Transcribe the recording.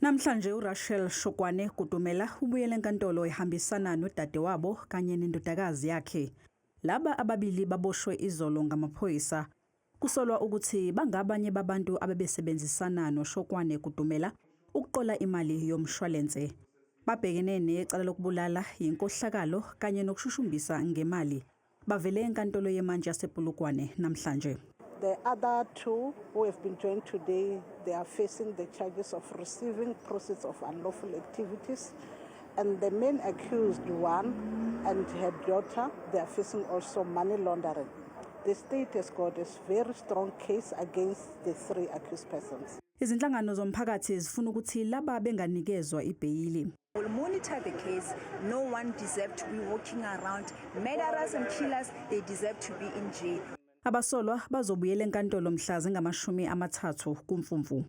Namhlanje uRachel Shokwane Kutumela ubuyele enkantolo ehambisana nodadewabo kanye nendodakazi yakhe. Laba ababili baboshwe izolo ngamaphoyisa. Kusolwa ukuthi bangabanye babantu abebesebenzisana noShokwane Kutumela ukuqola imali yomshwalense. Babhekene necala lokubulala, inkohlakalo kanye nokushushumbisa ngemali. Bavele enkantolo yemantshi yasePolokwane namhlanje. The other two who have been joined today, they are facing the charges of receiving proceeds of unlawful activities. And the main accused one and her daughter, they are facing also money laundering. The state has got a very strong case against the three accused persons. Izinhlangano zomphakathi zifuna ukuthi laba benganikezwa ibheyili. Will monitor the case. No one deserves to be walking around. Murderers and killers, they deserve to be in jail. Abasolwa bazobuyela enkantolo mhla zingamashumi amathathu kuMfumfu.